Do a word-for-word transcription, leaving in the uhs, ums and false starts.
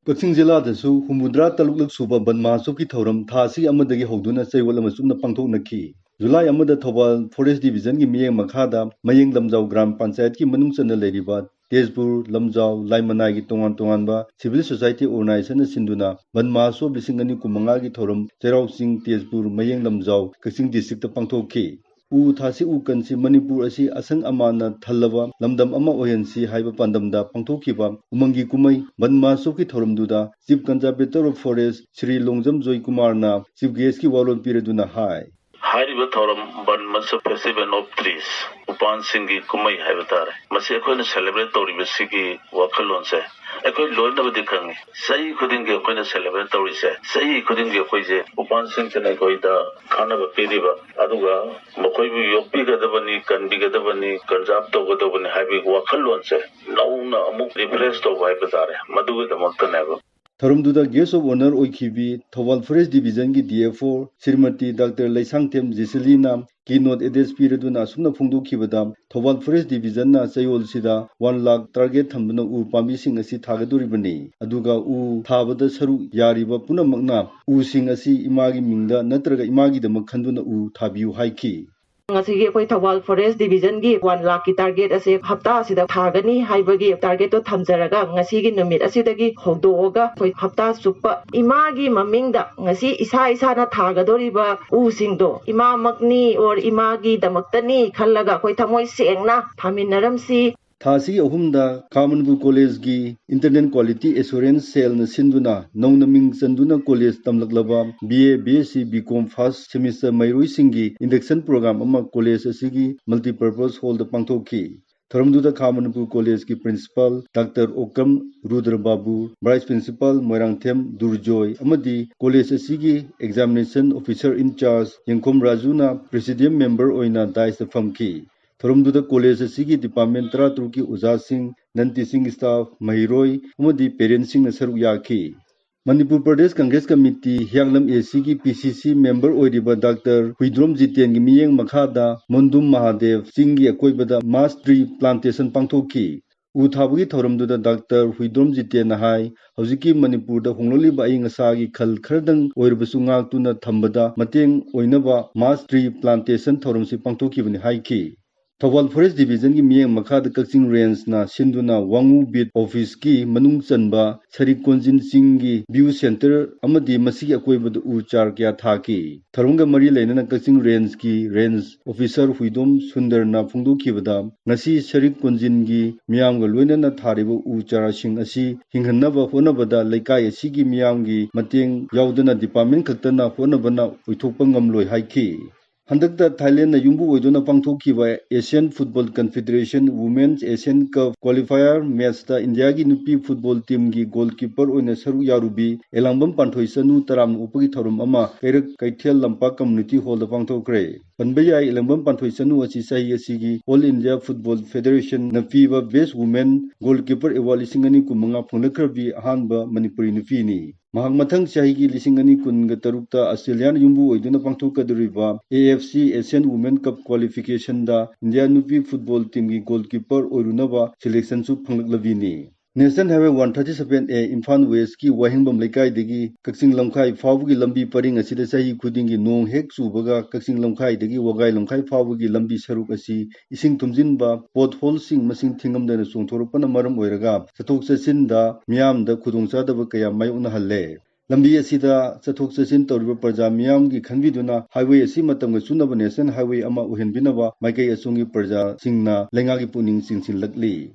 ꯀꯛꯆꯤꯡ ꯖꯤꯂꯥꯗꯁꯨ ꯍꯨꯝꯐꯨꯇꯔꯥ ꯇꯔꯨꯛꯂꯛ ꯁꯨꯕ ꯕꯟ ꯃꯍꯥꯁꯣꯛꯀꯤ ꯊꯧꯔꯝ ꯊꯥ ꯑꯁꯤ ꯑꯃꯗꯒꯤ ꯍꯧꯗꯨꯅ ꯆꯌꯣꯜ ꯑꯃ ꯆꯨꯞꯅ ꯄꯥꯡꯊꯣꯛꯅꯈꯤ꯫ ꯖꯨꯂꯥꯏ ꯑꯃꯗ ꯊꯧꯕꯥꯜ ꯐꯣꯔꯦꯁ ꯗꯤꯕꯤꯖꯟꯒꯤ ꯃꯤꯠꯌꯦꯡ ꯃꯈꯥꯗ ꯃꯌꯦꯡ ꯂꯝꯖꯥꯎ ꯒ꯭ꯔꯥꯝ ꯄꯟꯆꯥꯌꯠꯀꯤ ꯃꯅꯨꯡ ꯆꯟꯅ ꯂꯩꯔꯤꯕ ꯇꯦꯖꯄꯨꯔ, ꯂꯝꯖꯥꯎ, ꯂꯥꯏꯃꯅꯥꯏꯒꯤ ꯇꯣꯉꯥꯟ ꯇꯣꯉꯥꯟꯕ ꯁꯤꯚꯤꯜ ꯁꯣꯁꯥꯏꯇꯤ ꯑꯣꯔꯒꯅꯥꯏꯖꯦꯁꯟꯅ ꯁꯤꯟꯗꯨꯅ ꯕꯟ ꯃꯍꯥꯁꯣꯕ ꯂꯤꯁꯤꯡ ꯑꯅꯤ ꯀꯨꯟꯃꯉꯥꯒꯤ ꯊꯧꯔꯝ ꯆꯩꯔꯥꯎ ꯆꯤꯡ, ꯇꯦꯖꯄꯨꯔ, ꯃꯌꯦꯡ ꯂꯝꯖꯥꯎ, ꯀꯛꯆꯤꯡ ꯗꯤꯁꯇ꯭ꯔꯤꯛꯇ ꯄꯥꯡꯊꯣꯛꯈꯤ꯫ ꯎ ꯊꯥꯁꯤ ꯎ ꯀꯟꯁꯤ ꯃꯅꯤꯄꯨꯔ ꯑꯁꯤ ꯑꯁꯪ ꯑꯃꯥꯟꯅ ꯊꯜꯂꯕ ꯂꯝꯗꯝ ꯑꯃ ꯑꯣꯏꯍꯟꯁꯤ ꯍꯥꯏꯕ ꯄꯥꯟꯗꯝꯗ ꯄꯥꯡꯊꯣꯛꯈꯤꯕ ꯎꯃꯪꯒꯤ ꯀꯨꯝꯍꯩ ꯕꯟ ꯃꯍꯥꯁꯣꯕꯀꯤ ꯊꯧꯔꯝꯗꯨꯗ Chief Conservator of Forest Shri Longjam ꯖꯣꯏ ꯀꯨꯃꯥꯔꯅ Chief Guestꯀꯤ ꯋꯥꯔꯣꯜ ꯄꯤꯔꯗꯨꯅ ꯍꯥꯏ꯫ ꯍꯥꯏꯔꯤꯕ ꯊꯧꯔꯝ ꯕꯟ ꯃꯍꯥꯁꯣꯕ Festival of Trees, ꯎꯄꯥꯟꯁꯤꯡꯒꯤ ꯀꯨꯝꯍꯩ ꯍꯥꯏꯕ ꯇꯥꯔꯦ, ꯃꯁꯤ ꯑꯩꯈꯣꯏꯅ celebrate ꯇꯧꯔꯤꯕꯁꯤꯒꯤ ꯋꯥꯈꯜꯂꯣꯟꯁꯦ ꯑꯩꯈꯣꯏ ꯂꯣꯏꯅꯕꯨꯗꯤ ꯈꯪꯉꯤ꯫ ꯆꯍꯤ ꯈꯨꯗꯤꯡꯒꯤ ꯑꯩꯈꯣꯏꯅ celebrate ꯇꯧꯔꯤꯁꯦ, ꯆꯍꯤ ꯈꯨꯗꯤꯡꯒꯤ ꯑꯩꯈꯣꯏꯁꯦ ꯎꯄꯥꯟꯁꯤꯡꯁꯤꯅ ꯑꯩꯈꯣꯏꯗ ꯀꯥꯟꯅꯕ ꯄꯤꯔꯤꯕ, ꯑꯗꯨꯒ ꯃꯈꯣꯏꯕꯨ ꯌꯣꯛꯄꯤꯒꯗꯕꯅꯤ, ꯀꯟꯕꯤꯒꯗꯕꯅꯤ, conserve ꯇꯧꯒꯗꯕꯅꯤ ꯍꯥꯏꯕꯒꯤ ꯋꯥꯈꯜꯂꯣꯟꯁꯦ ꯅꯧꯅ ꯑꯃꯨꯛ refresh ꯇꯧꯕ ꯍꯥꯏꯕ ꯇꯥꯔꯦ, ꯃꯗꯨꯒꯤꯗꯃꯛꯇꯅꯦꯕ꯫ ꯊꯧꯔꯝꯗꯨꯗ Guest of Honour ꯑꯣꯏꯈꯤꯕꯤ ꯊꯧꯕꯥꯜ ꯐꯣꯔꯦꯁ ꯗꯤꯕꯤꯖꯟꯒꯤ D F O Shrimati doctor Leishangthem ꯖꯦꯁꯂꯤꯅ keynote address ꯄꯤꯔꯗꯨꯅ ꯑꯁꯨꯝꯅ ꯐꯣꯡꯗꯣꯛꯈꯤꯕꯗ, ꯊꯧꯕꯥꯜ ꯐꯣꯔꯦꯁ ꯗꯤꯕꯤꯖꯟꯅ ꯆꯌꯣꯜꯁꯤꯗ one lakh target ꯊꯝꯗꯨꯅ ꯎ ꯄꯥꯝꯕꯤꯁꯤꯡ ꯑꯁꯤ ꯊꯥꯒꯗꯧꯔꯤꯕꯅꯤ꯫ ꯑꯗꯨꯒ ꯎ ꯊꯥꯕꯗ ꯁꯔꯨꯛ ꯌꯥꯔꯤꯕ ꯄꯨꯝꯅꯃꯛꯅ ꯎꯁꯤꯡ ꯑꯁꯤ ꯏꯃꯥꯒꯤ ꯃꯤꯡꯗ ꯅꯠꯇ꯭ꯔꯒ ꯏꯃꯥꯒꯤꯗꯃꯛ ꯈꯟꯗꯨꯅ ꯎ ꯊꯥꯕꯤꯌꯨ ꯍꯥꯏꯈꯤ꯫ ꯉꯁꯤꯒꯤ ꯑꯩꯈꯣꯏ ꯊꯧꯕꯥꯜ ꯐꯣꯔꯦꯁ ꯗꯤꯕꯤꯖꯟꯒꯤ one lakh ꯀꯤ target ꯑꯁꯦ ꯍꯞꯇꯥ ꯑꯁꯤꯗ ꯊꯥꯒꯅꯤ ꯍꯥꯏꯕꯒꯤ target ꯇꯣ ꯊꯝꯖꯔꯒ, ꯉꯁꯤꯒꯤ ꯅꯨꯃꯤꯠ ꯑꯁꯤꯗꯒꯤ ꯍꯧꯗꯣꯛꯑꯒ ꯑꯩꯈꯣꯏ ꯍꯞꯇꯥ ꯆꯨꯞꯄ ꯏꯃꯥꯒꯤ ꯃꯃꯤꯡꯗ ꯉꯁꯤ ꯏꯁꯥ ꯏꯁꯥꯅ ꯊꯥꯒꯗꯧꯔꯤꯕ ꯎꯁꯤꯡꯗꯣ ꯏꯃꯥꯃꯛꯅꯤ or ꯏꯃꯥꯒꯤꯗꯃꯛꯇꯅꯤ ꯈꯜꯂꯒ ꯑꯩꯈꯣꯏ ꯊꯃꯣꯏ ꯁꯦꯡꯅ ꯊꯥꯃꯤꯟꯅꯔꯝꯁꯤ꯫ ꯊꯥ ꯑꯁꯤꯒꯤ ꯑꯍꯨꯝꯗ ꯈꯥ ꯃꯅꯤꯄꯨꯔ ꯀꯣꯂꯦꯖꯀꯤ Internal Quality Assurance Cell ꯅ ꯁꯤꯟꯗꯨꯅ ꯅꯧꯅ ꯃꯤꯡ ꯆꯟꯗꯨꯅ college ꯇꯝꯂꯛꯂꯕ B A, B S C, B Com first semester ꯃꯍꯩꯔꯣꯏꯁꯤꯡꯒꯤ induction program ꯑꯃ ꯀꯣꯂꯦꯖ ꯑꯁꯤꯒꯤ multipurpose hall ꯗ ꯄꯥꯡꯊꯣꯛꯈꯤ꯫ ꯊꯧꯔꯝꯗꯨꯗ ꯈꯥ ꯃꯅꯤꯄꯨꯔ ꯀꯣꯂꯦꯖꯀꯤ principal doctor Okram Rudra Babu, vice principal Moirangthem Durjoy ꯑꯃꯗꯤ ꯀꯣꯂꯦꯖ ꯑꯁꯤꯒꯤ examination officer in charge ꯌꯦꯡꯈꯣꯝ ꯔꯥꯖꯨꯅ presidium member ꯑꯣꯏꯅ dais ꯇ ꯐꯝꯈꯤ꯫ ꯊꯧꯔꯝꯗꯨꯗ ꯀꯣꯂꯦꯖ ꯑꯁꯤꯒꯤ department ꯇꯔꯥꯇꯔꯨꯛꯀꯤ ꯑꯣꯖꯥꯁꯤꯡ, non teaching staff, ꯃꯍꯩꯔꯣꯏ ꯑꯃꯗꯤ parent ꯁꯤꯡꯅ ꯁꯔꯨꯛ ꯌꯥꯈꯤ꯫ Manipur Pradesh Congress committee Hiyanglam A C ꯒꯤ P C C member ꯑꯣꯏꯔꯤꯕ ꯗꯥꯛꯇꯔ ꯍꯨꯏꯗ꯭ꯔꯣꯝ ꯖꯤꯇꯦꯟꯒꯤ ꯃꯤꯠꯌꯦꯡ ꯃꯈꯥꯗ ꯃꯣꯟꯗꯨꯝ ꯃꯍꯥꯗꯦꯕ ꯆꯤꯡꯒꯤ ꯑꯀꯣꯏꯕꯗ mass tree plantation ꯄꯥꯡꯊꯣꯛꯈꯤ꯫ ꯎ ꯊꯥꯕꯒꯤ ꯊꯧꯔꯝꯗꯨꯗ ꯗꯥꯛꯇꯔ ꯍꯨꯏꯗ꯭ꯔꯣꯝ ꯖꯤꯇꯦꯟꯅ ꯍꯥꯏ, ꯍꯧꯖꯤꯛꯀꯤ ꯃꯅꯤꯄꯨꯔꯗ ꯍꯣꯡꯂꯛꯂꯤꯕ ꯑꯏꯪ ꯑꯁꯥꯒꯤ ꯈꯜ ꯈꯔꯗꯪ ꯑꯣꯏꯔꯕꯁꯨ ꯉꯥꯛꯇꯨꯅ ꯊꯝꯕꯗ ꯃꯇꯦꯡ ꯑꯣꯏꯅꯕ mass tree plantation ꯊꯧꯔꯝꯁꯤ ꯄꯥꯡꯊꯣꯛꯈꯤꯕꯅꯤ ꯍꯥꯏꯈꯤ꯫ ꯊꯧꯕꯥꯜ Forest Divisionꯒꯤ ꯃꯤꯠꯌꯦꯡ ꯃꯈꯥꯗ ꯀꯛꯆꯤꯡ Rangeꯅ ꯁꯤꯟꯗꯨꯅ ꯋꯥꯉꯨ Beat Officeꯀꯤ ꯃꯅꯨꯡ ꯆꯟꯕ ꯁꯔꯤꯛ ꯀꯣꯟꯖꯤꯟ ꯆꯤꯡꯒꯤ view centre ꯑꯃꯗꯤ ꯃꯁꯤꯒꯤ ꯑꯀꯣꯏꯕꯗ ꯎ ꯆꯥꯔ ꯀꯌꯥ ꯊꯥꯈꯤ꯫ ꯊꯧꯔꯝꯒ ꯃꯔꯤ ꯂꯩꯅꯅ ꯀꯛꯆꯤꯡ Rangeꯀꯤ Range Officer ꯍꯨꯏꯗꯣꯝ ꯁꯨꯟꯗꯔꯅ ꯐꯣꯡꯗꯣꯛꯈꯤꯕꯗ, ꯉꯁꯤ ꯁꯔꯤꯛ ꯀꯣꯟꯖꯤꯟꯒꯤ ꯃꯤꯌꯥꯝꯒ ꯂꯣꯏꯅꯅ ꯊꯥꯔꯤꯕ ꯎ ꯆꯥꯔꯥꯁꯤꯡ ꯑꯁꯤ ꯍꯤꯡꯍꯟꯅꯕ ꯍꯣꯠꯅꯕꯗ ꯂꯩꯀꯥꯏ ꯑꯁꯤꯒꯤ ꯃꯤꯌꯥꯝꯒꯤ ꯃꯇꯦꯡ ꯌꯥꯎꯗꯅ department ꯈꯛꯇꯅ ꯍꯣꯠꯅꯕꯅ ꯑꯣꯏꯊꯣꯛꯄ ꯉꯝꯂꯣꯏ ꯍꯥꯏꯈꯤ꯫ ꯍꯟꯗꯛꯇ ꯊꯥꯏꯂꯦꯟꯗꯅ ꯌꯨꯝꯕꯨ ꯑꯣꯏꯗꯨꯅ ꯄꯥꯡꯊꯣꯛꯈꯤꯕ Asian Football Confederation Women's Asian Cup qualifier matchꯇ ꯏꯟꯗꯤꯌꯥꯒꯤ ꯅꯨꯄꯤ football teamꯒꯤ goalkeeper ꯑꯣꯏꯅ ꯁꯔꯨꯛ ꯌꯥꯔꯨꯕꯤ ꯑꯦꯂꯥꯡꯕꯝ ꯄꯥꯟꯊꯣꯏ ꯆꯅꯨ ꯇꯔꯥꯝꯅ ꯑꯣꯛꯄꯒꯤ ꯊꯧꯔꯝ ꯑꯃ ꯀꯩꯔꯛ ꯀꯩꯊꯦꯜ ꯂꯝꯄꯥꯛ community hallꯗ ꯄꯥꯡꯊꯣꯛꯈ꯭ꯔꯦ꯫ ꯄꯟꯕ ꯌꯥꯏ, ꯑꯦꯂꯥꯡꯕꯝ ꯄꯥꯟꯊꯣꯏ ꯆꯅꯨ ꯑꯁꯤ ꯆꯍꯤ ꯑꯁꯤꯒꯤ All India Football Federationꯅ ꯄꯤꯕ Best Women Goalkeeper Award ꯂꯤꯁꯤꯡ ꯑꯅꯤ ꯀꯨꯟꯃꯉꯥ ꯐꯪꯂꯛꯈ꯭ꯔꯕꯤ ꯑꯍꯥꯟꯕ ꯃꯅꯤꯄꯨꯔꯤ ꯅꯨꯄꯤꯅꯤ꯫ ꯃꯍꯥꯛ ꯃꯊꯪ ꯆꯍꯤꯒꯤ ꯂꯤꯁꯤꯡ ꯑꯅꯤ ꯀꯨꯟꯒ ꯇꯔꯨꯛꯇ ꯑꯁꯇ꯭ꯔꯦꯂꯤꯌꯥꯅ ꯌꯨꯝꯕꯨ ꯑꯣꯏꯗꯨꯅ ꯄꯥꯡꯊꯣꯛꯀꯗꯧꯔꯤꯕ A F C Asian Women Cup qualificationꯗ ꯏꯟꯗꯤꯌꯥ ꯅꯨꯄꯤ football teamꯒꯤ goalkeeper ꯑꯣꯏꯔꯨꯅꯕ selectionꯁꯨ ꯐꯪꯂꯛꯂꯕꯤꯅꯤ꯫ National Highway one thirty seven A Imphal Westꯀꯤ ꯋꯥꯍꯦꯡꯕꯝ ꯂꯩꯀꯥꯏꯗꯒꯤ ꯀꯛꯆꯤꯡ ꯂꯝꯈꯥꯏ ꯐꯥꯎꯕꯒꯤ ꯂꯝꯕꯤ ꯄꯔꯤꯡ ꯑꯁꯤꯗ ꯆꯍꯤ ꯈꯨꯗꯤꯡꯒꯤ ꯅꯣꯡ ꯍꯦꯛ ꯆꯨꯕꯒ ꯀꯛꯆꯤꯡ ꯂꯝꯈꯥꯏꯗꯒꯤ ꯋꯥꯒꯥꯏ ꯂꯝꯈꯥꯏ ꯐꯥꯎꯕꯒꯤ ꯂꯝꯕꯤ ꯁꯔꯨꯛ ꯑꯁꯤ ꯏꯁꯤꯡ ꯊꯨꯝꯖꯤꯟꯕ, potholeꯁꯤꯡ ꯃꯁꯤꯡ ꯊꯤꯉꯝꯗꯅ ꯆꯣꯡꯊꯣꯔꯛꯄꯅ ꯃꯔꯝ ꯑꯣꯏꯔꯒ ꯆꯠꯊꯣꯛ ꯆꯠꯁꯤꯟꯗ ꯃꯤꯌꯥꯝꯗ ꯈꯨꯗꯣꯡꯆꯥꯗꯕ ꯀꯌꯥ ꯃꯥꯌꯣꯛꯅꯍꯜꯂꯦ꯫ ꯂꯝꯕꯤ ꯑꯁꯤꯗ ꯆꯠꯊꯣꯛ ꯆꯠꯁꯤꯟ ꯇꯧꯔꯤꯕ ꯄ꯭ꯔꯖꯥ ꯃꯤꯌꯥꯝꯒꯤ ꯈꯟꯕꯤꯗꯨꯅ highway ꯑꯁꯤ ꯃꯇꯝꯒ ꯆꯨꯅꯕ National Highway ꯑꯃ ꯑꯣꯏꯍꯟꯕꯤꯅꯕ ꯃꯥꯏꯀꯩ ꯑꯁꯣꯝꯒꯤ ꯄ꯭ꯔꯖꯥꯁꯤꯡꯅ ꯂꯩꯉꯥꯛꯀꯤ ꯄꯨꯛꯅꯤꯡ ꯆꯤꯡꯁꯤꯜꯂꯛꯂꯤ꯫